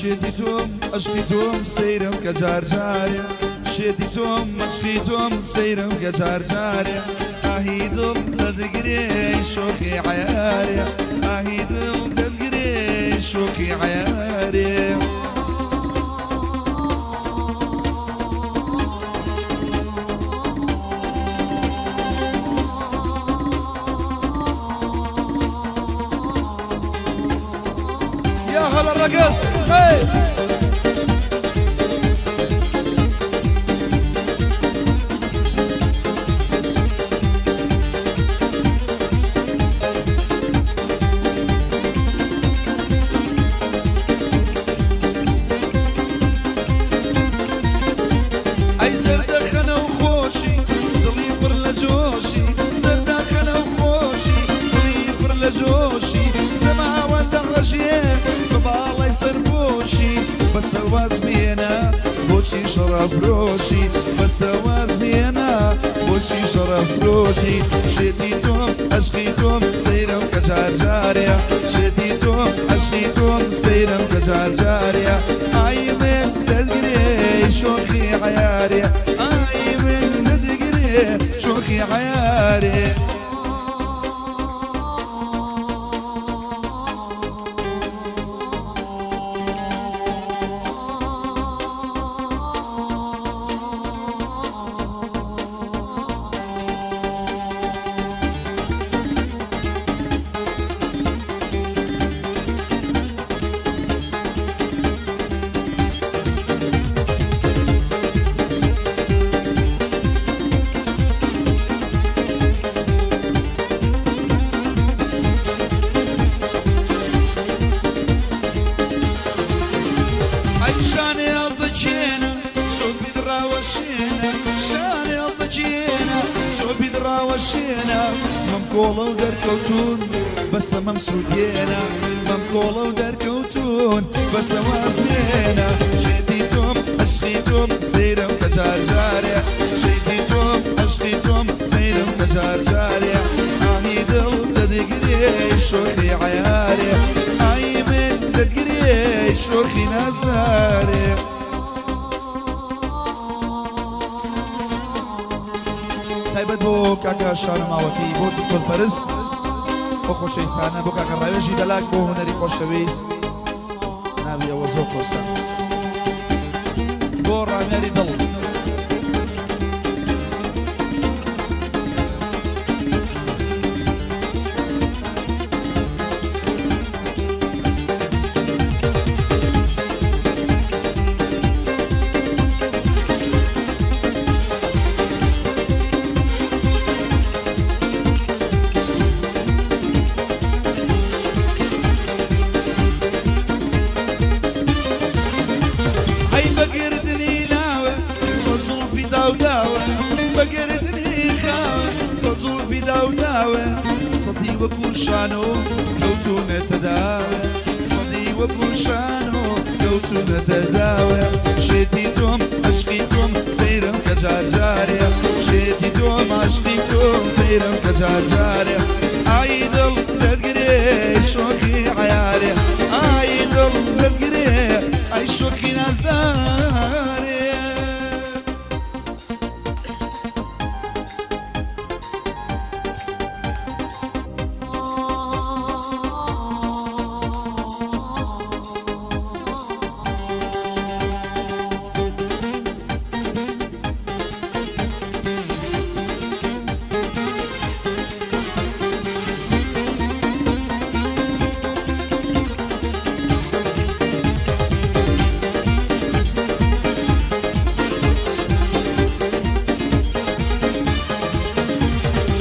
شێتی تۆم ئەشقی تۆم سەیرم کە جار جارێ شێتی تۆم ئەشقی تۆم سەیرم کە جار جارێ ئاهی دڵ دەدگرێ شۆخی عەیارێ ئاهی دڵ دەدگرێ شۆخی عەیارێ. يا هلا الرقص هي ئەی زەردەخەنە و خۆشی دڵی پڕ لە جۆشی زەردەخەنە و خۆشی دڵی پڕ لە جۆشی زەماوەند دەڕەژێ بە باڵای سەرپۆشی بەسە واز بێنە بۆچی شەڕەفرۆشی بەسە واز بێنە بۆچی شەڕەفرۆشی شێتی تۆم ئەشقی تۆم سەیرم کە جار جارێ شێتی تۆم ئەشقی تۆم سەیرم کە جار جارێ ئای من دەتگرێ شۆخی عەیارێ ئای من دەتگرێ شۆخی عەیارێ. ئەی شانێ هەڵدەچێنە چۆپیت ڕاوەشێنە شانێ هەڵدەچێنە چۆپیت ڕاوەشێنە مەم کۆڵە و دەرکەوتون بەسە مەم سووتێنە مەم کۆڵە و دەرکەوتون بەسە واز بێنە شێتی تۆم عەشقی تۆم سەیرم کە جار جارێ شێتی تۆم عەشقی تۆم سەیرم کە جار جارێ ئاهی دڵ دەدگرێ شۆخی عەیارێ ئای من دەدگرێ شۆخی نازدارێ. تایبەت بۆ کاکە شانۆ ماوەتی بۆ دکتۆر پەرست بۆ خۆشەویستانە بۆ کاکە ڕاوێژی دەلاک بۆ هونەری خۆشەویست ناوی ئەوە زۆر قورسە بۆ ڕامیاری دڵ. ئەی بە گردنی لاوە بە زوڵفی داوداوە بە گردنی خاوە بە زوڵفی داوداوە سەدی وەکو شانۆ کەوتوونەتە داوە سەدی وەکو شانۆ کەوتوونەتە داوە شێتی تۆم عەشقی تۆم سەیرم کە جار جارێ شێتی تۆم عەشقی تۆم سەیرم کە جار جارێ ئای دڵ دەتگرێ شۆخی عەیارێ ئای دڵ دەتگرێ ئای شۆخی نازدارێ.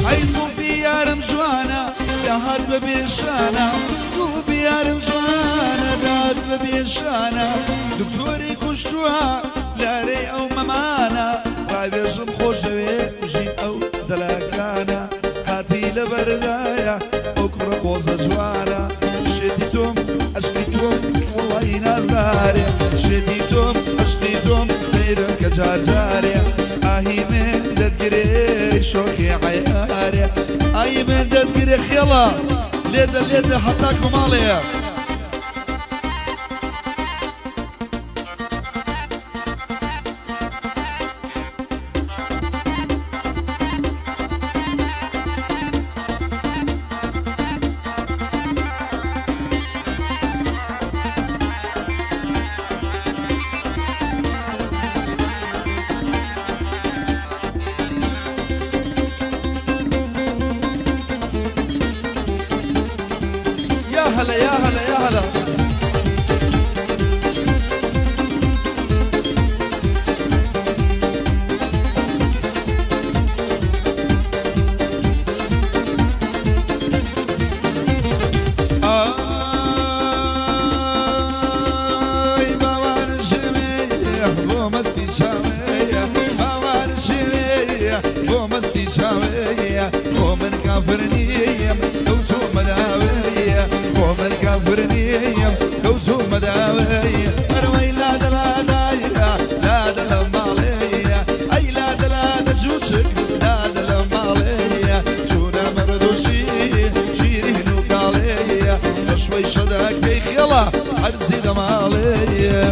ئەی زوڵفی یارم جوانە داهات بە بێشانە زوڵفی یارم جوانە داهات بە بێشانە دکتۆری کوشتووە لارەی ئەو مەمانە ڕاوێژم خۆشدەوێ ژین ئەو دەلاکانە قاتی لەبەردایە ئەو کوڕە قۆزە جوانە شێتی تۆم عەشقی تۆم وەڵی نازارێ شێتی تۆم عەشقی تۆم سەیرم کە جار جارێ ئاهی من دەتگرێ شۆخی عەیارێ ئاهی من دەتگرێ خێڵە لێدە لێدە هەتا کۆماڵێ. کورنیم کەوتوومە داوێ ئەرەوەی لادە لادایە لادە لە ماڵێیە ئەی لادە لادە جوچک لادە لە ماڵێیە چوونە مەردۆشی شیرین و کاڵێیە لە شوەی شەداکەی خێڵە هەرزی لە ماڵێیە.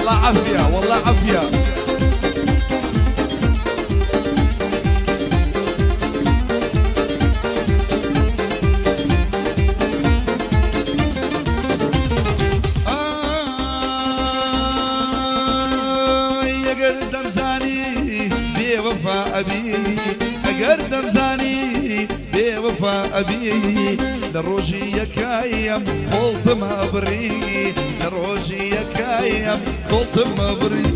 والله عافية والله عافية. ئەگەر دەمزانی بێوەفا ئەبی، ئەگەر دەمزانی بێوەفا ئەبی، لە ڕۆژی یەکایم خۆڵتمە بڕی، لە ڕۆژی یەکایم خۆڵتمە بڕی.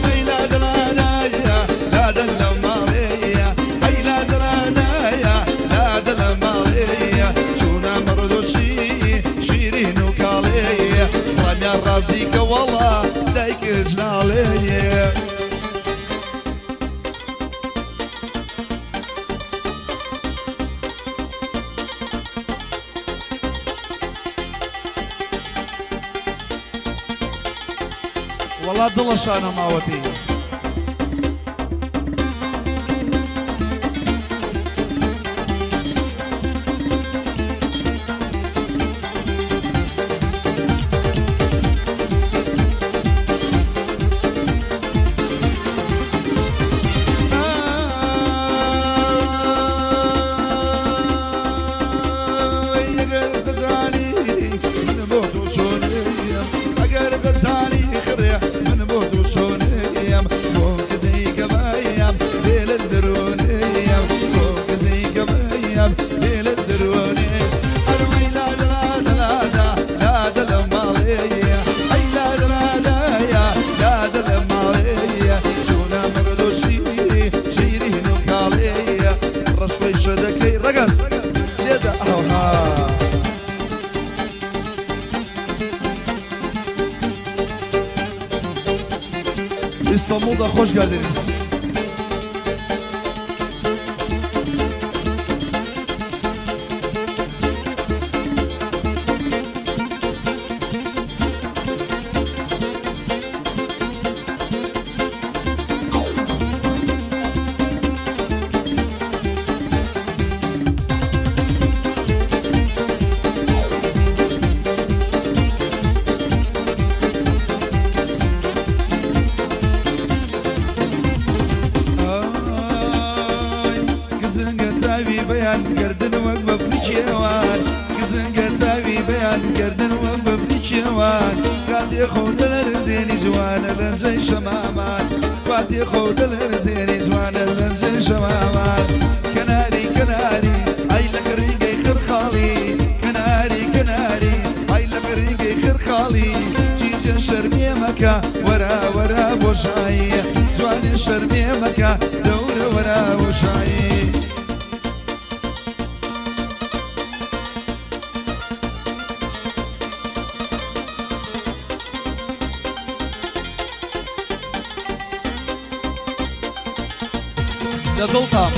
ئەی لادەلادایە لادە لە ماڵێیە، ئەی لادەلادایە لادە لە ماڵێیە، چوونە مەڕدۆشی شیرین و کاڵێیە، ڕامیان ڕازی کە وەڵا دایکت ناڵێیە. وەڵا دڵە شانە ماوەتی. ئەگەر دەزانی من بۆ تۆ چۆنیم، ئەگەر دەزانی خڕێ من بۆ تۆ چۆنیم، بۆ کزەی گەمەیم لێ لە دەرونیم، بۆ کزەی گەمەیم لێ لە دەرونێ. ئەرمەی لادە لادە لادە لادە لە ماڵێیە، ئەی لادە لادایە لادە لە ماڵێیە، چوونە مەردۆشی شیرین و کاڵێیە، ڕەشوەی شەدەکەی ڕەگەز لێدە ئەوها. İstanbul'da hoş geldiniz. ئای کزنگە تاوی بەیان گردن وەک بەفری چێوان، کزنگە تاوی بەیان گردن وەک بەفری چێوان، کاتێ خۆ دەلەرزێنی جوانە لەنجەی شەمامان، کاتێ خۆ دەلەرزێنی جوانە لەنجەی شەمامان. کەناری کەناری ئای لە کڕینگەی خرخاڵی، کەناری کەناری ئای لە کڕینگەی خرخاڵی، جیجە شەرمێ مەکە وەرە وەرە بۆشایی، جوانێ شەرمێ مەکە دەورە وەرە بۆشایی. لە دڵتام.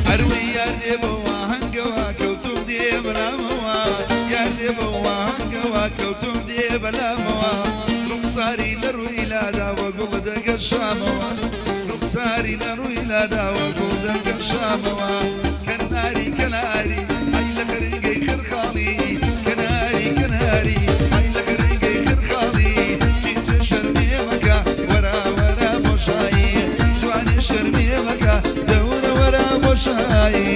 ئەروی یار دێ بۆ ئاهەنگەوە کەوتوم دێ بەلامەوە، یار دێ بۆ ئاهەنگەوە کەوتوم دێ بەلامەوە، ڕوخساری لە ڕووی لاداوە گوڵ دەگەشامەوە، ڕوخساری لە ڕووی لاداوە گوڵ دەگەشامەوە. کەناری کەناری ئەی لە خەرینگەی خرخاڵی، کەناری کەناری ئەی لە خەرینگەی خرخاڵی، جیجە شەرمێ مەکە وەرە وەرە بۆشایی، جوانێ شەرمێ مەکە دەورە وەرە بۆشایی.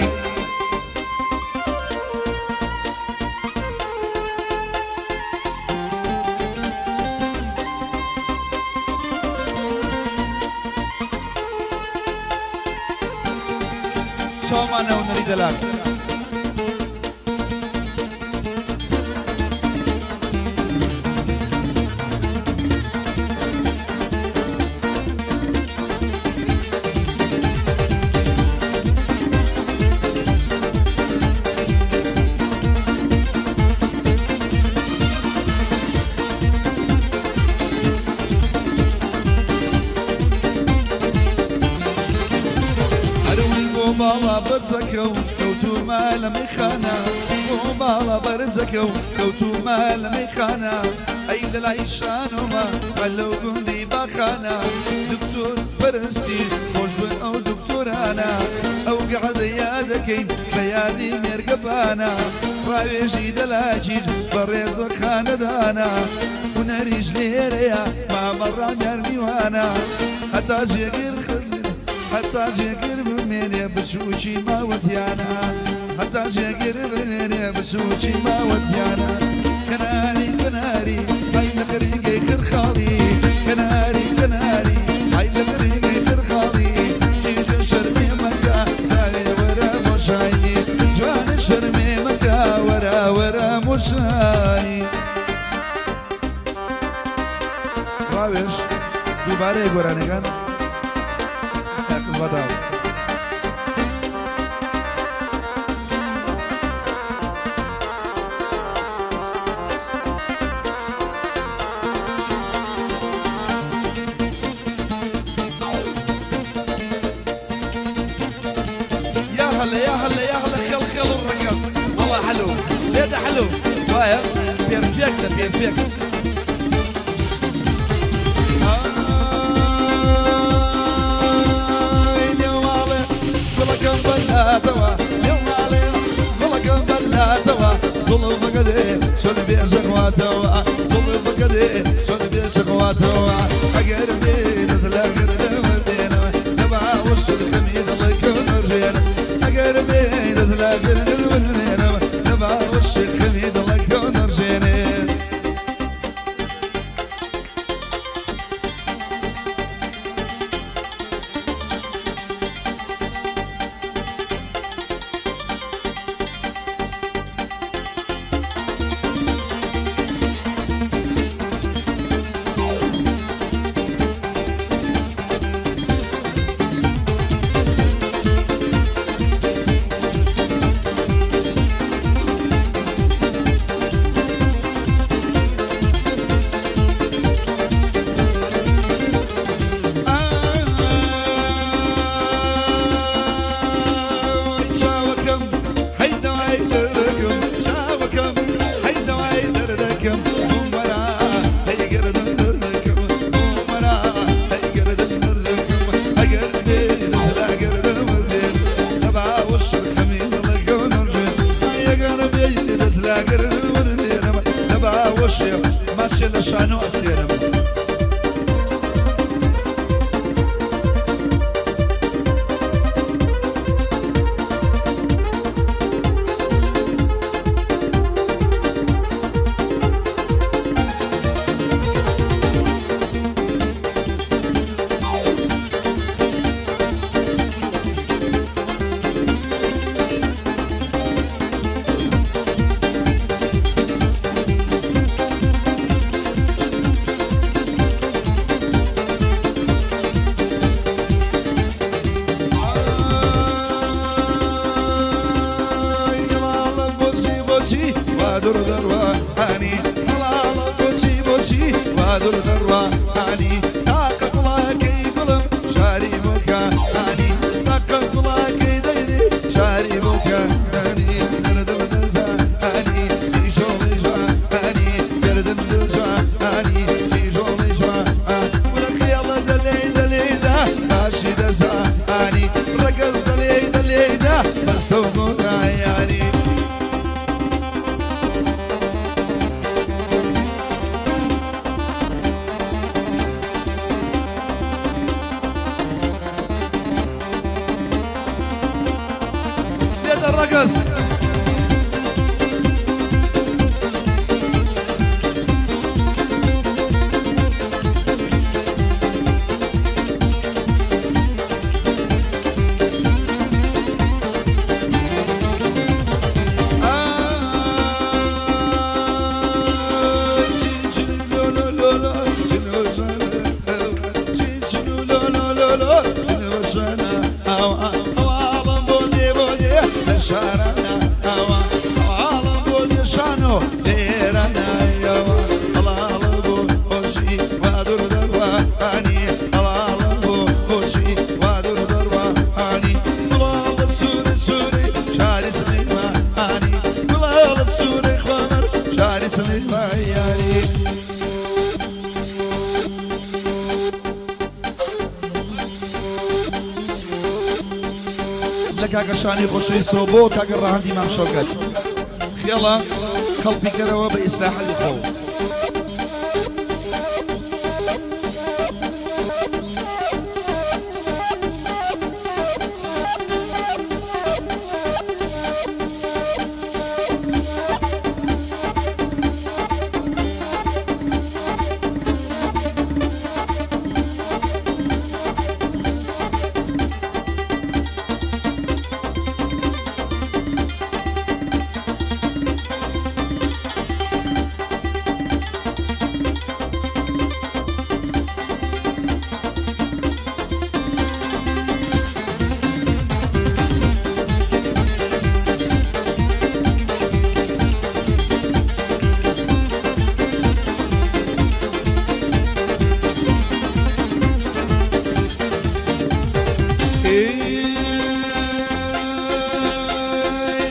چاومانە هونەری دەلاک. هەروی بۆ باڵا بەرزەکە و کەوتومە لە میخانە، بۆ باڵا بەرزەکە و کەوتومە لە میخانە، ئەی لە لای شانۆمە لەو گوندی باخانە، دکتۆر پەرستی خۆش بن ئەو دکتۆرانە، ئەو گەعدە یادەکەین بە یادی مێرگەپانە، ڕاوێژی دەلاکیش بەڕێزە خانەدانە، هونەریش لێرەیە مامە ڕامیار میوانە، هەتا جێگر هەتا جێگر بمێنێ بچووکی ماوەتیانە، هەتا جێگر بمێنێ بچووکی ماوەتیانە، کەناری کەناری ئای لە قەرینگەی خرخاڵی، کەناری کەناری ئای لە قەرینگەی خرخاڵی، کیژە شەرمێ مەکە داوێ وەرە مۆشایی، جوانە شەرمێ مەکە وەرە وەرە مۆشایی. ڕاوێژ دووبارەیە گۆرانیەکان قزبەداو. يا هلا يا هلا يا هلا، خيل خيل الرقص والله حلو، ليه ده حلو واير perfect perfect. ئای نێوماڵێ گوڵەکەم بەلاتەوە، نێوماڵێ گوڵەکەم بەلاتەوە، زوڵفەکە دێ چۆن بێژەخواتەوە، زوڵفەکە دێ چۆن بێژەخواتەوە، ئەگەر بێ دەست لە گردەمردێنەوە، لە باوەشت خەمی دڵەکەم مردێنە، ئەگەر بێ دەست لە گردەمردێنەوە، لە باوەشت خەمی دڵەکەم دەڕژێنێ. لە کاکە شانی خۆشەویستەوە بۆ کاکە ڕەهەندی مام شەوکەت خێڵە خەڵپی کەرەوە بە ئیسراحەتی خۆ.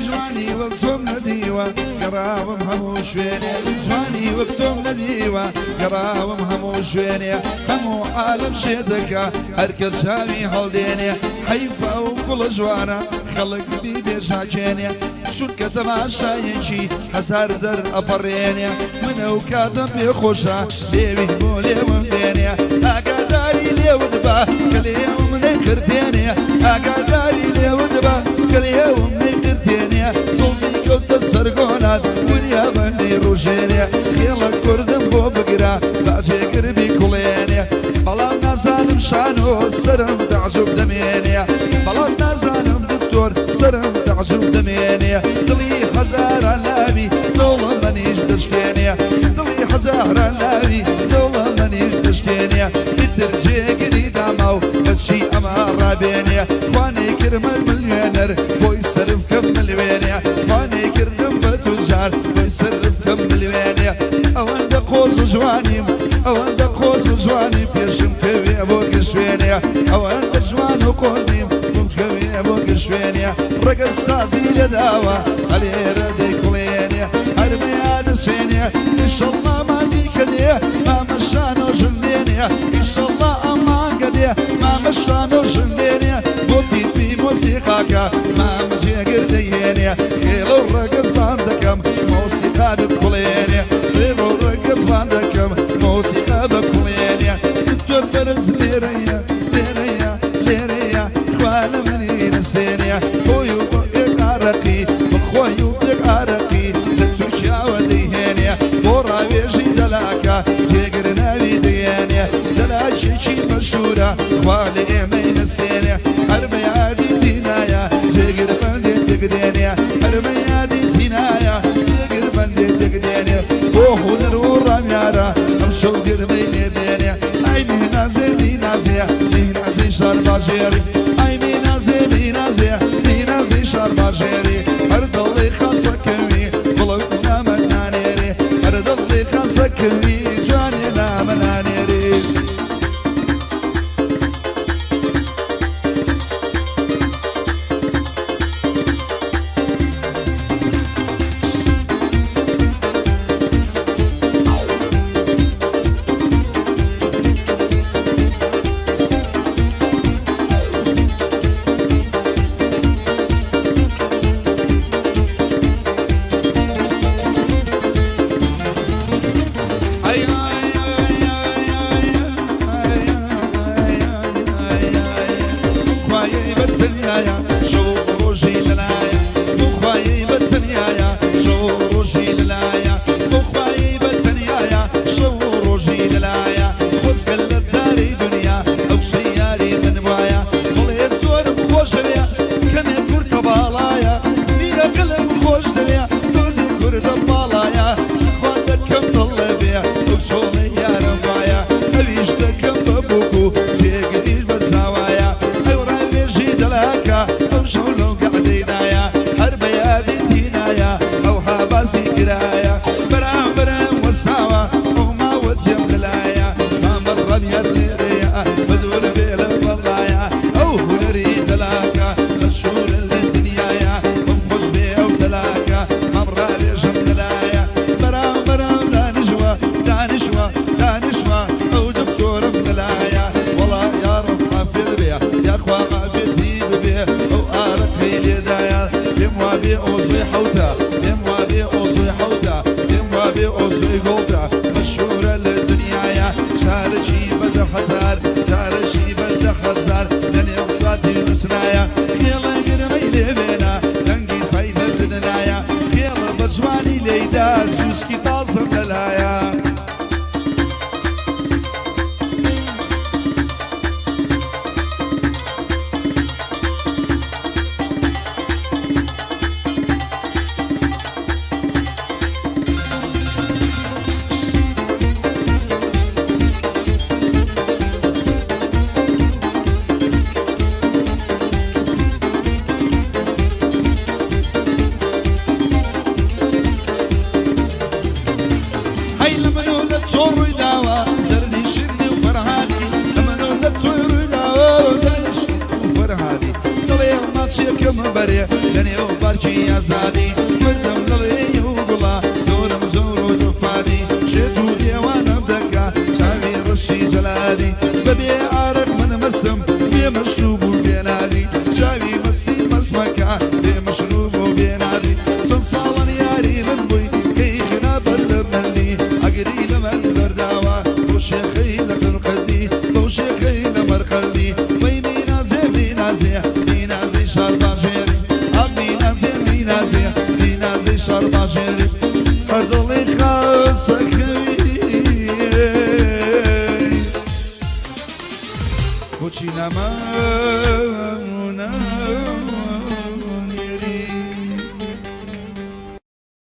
جوانی وەک تۆم نەدیوە گەڕاوم هەموو شوێنێ جوانی وەک تۆم نەدیوە گەڕاوم هەموو شوێنێ هەموو عالم شێ دەکا هەرکە چاوی هەڵدێنێ حەیف ئەو گوڵە جوانە خەڵک بی بێژاکێنێ چونکە تەماشایەکی هەزار دەر ئەپەڕێنێ من ئەو کاتەم پێ خۆشە لێوی بۆ لێوم دێنێ ئاگاداری لێوت بە کە لێوم نەیقرتێنێ ئاگاداری لێوت بە کە لێوم نەیقرتێنێ زوڵفی کەوتە سەر گۆنات وریا بە نەیڕوژێنێ خێڵە کوردم بۆ بگرە با جێگر بیکوڵێنێ بەڵام نازانم شانۆ سەرم تەعجوب دەمێنێ بەڵام نازانم دکتۆر سەرم تەعجوب دەمێنێ دڵی هەزاران لاوی دەوڵەمەنیش دەشکێنێ دڵی هەزاران لاوی دەوڵەمەنیش دەشکێنێ ئیتر جێگری داماو بەچی ئەمە ڕابێنێ خوانەی کردمە ملیۆنەر بۆی سەرف کەم ملوێنێ خوانەی کردم بە توجار بۆی سەرف کەم ملوێنێ ئەوەندە قۆز و جوانیم ئەوەندە قۆز و جوانی پێشم کەوێ بۆ گشوێنێ ئەوەندە جوان و قۆنیم بم کەوێ بۆ گشوێنێ ڕەگەز سازی لێداوە ئەلێرە دەیکوڵێنێ هەر مەیانسێنێ ئیشەڵڵا مانگی کە دێ مامە شانۆ ژن دێنێ ئیشەڵڵا ئەم مانگە دێ مامە شانۆ ژن دێنێ بۆ تیپی مۆسیقاکە مامە جێگر دەیهێنێ خێڵە و ڕەگەز بان دەکەم مۆسیقا بکوڵێنێ خێڵە و ڕەگەز بان دەکەم مۆسیقا بکوڵێنێ دکتۆر بەرز لێرەیە لێرەیە لێرەیە خوا لە منی نەسێنێ خۆی و بۆ یەک ئارەقی بخۆی و یەک ئارەقی لە تورکیاوە دەیهێنێ بۆ ڕاوێژی دەلاکە جێگر ناوی دەیێنێ دەلاکێکی مەشهورە خوا لە ئێمەی نەسێنێ هەر بە یادی تینایە جێگر بەندێ پێک دێنێ هەر بە یادی تینایە جێگر بەندێ پێک دێنێ بۆ هونەر و ڕامیارە ئەمشەو گرمەی لێ بێنێ ئای مینازێ مینازێ مینازێ شارباژێڕی ئای مینازێ مینازێ مینازێ شارباژێری هەر دڵی خاسەکەوی بڵاو نامە نانێرێ هەر دڵی خاسەکەوی جوانێ نامە نانێرێ. خوایەی بە تەنیایە شەو ڕۆژی لەلایە بۆ خوایەی بە تەنیایە شەو ڕۆژی لەلایە بۆ خوایەی بە تەنیایە شەو ڕۆژی لەلایە خۆزگە لە داری دنیا ئەو کچەی یاری من وایە بڵێ زۆرم خۆشەوێ کەمێ کورتە باڵایە میرە دڵم خۆش دەوێ تۆزێ کوردە باڵایە خوا دەکەم دڵ لەبێ ئەو چۆڵەی یارم وایە ئەویش دەکەم بە بووک و جێگریش بە زاوایە ئەو ڕاوێژی دەلاکە ئەم شەو لەو گەعدەیدایە هەر بە یادی تینایە ئەوها باسی کرایە بەرامبەرم وەستاوە ئەو ماوە جێم لەلایە مامە ڕەمیار لێرەیە بەدوور بێ لە بەڵایە ئەو هونەری دەلاکە مەشهورە لە دنیایە بم خۆش بێ ئەو دەلاکە مام ڕاوێژم لەلایە بەرامبەرم دانیشوە دانیشوە دانیشوە ئەو دکتۆرم لەلایە وەڵا یاڕەب عافیەت بێ یاخوا عافیەتی ببێ ئەو ئارەقەی. پارکی ئازادی مردم لەڕێی و گوڵە زۆرم زۆر و دۆفادی شێت و دێوانەم دەکا چاوی ڕەشی جەلادی بەبێ ئارەق من مەستم بێ مەشروب و بێ نالی چاوی مەستی مەستمەکە بێ مەشروب و بێ نالی چەند ساڵن یاری من بووی کەی خراپەت لە مندی ئەگری لە من بەرداوە بۆ شێخەی لە قەلقەدی بۆ شێخەی لە مەرقەدی وەی مینازێ مینازێ مینازێ شارباژێری ئا مینازێ مینازێ مینازێ شارباژێری هەر دڵی خاسەکەی بۆچی نامە ناوی.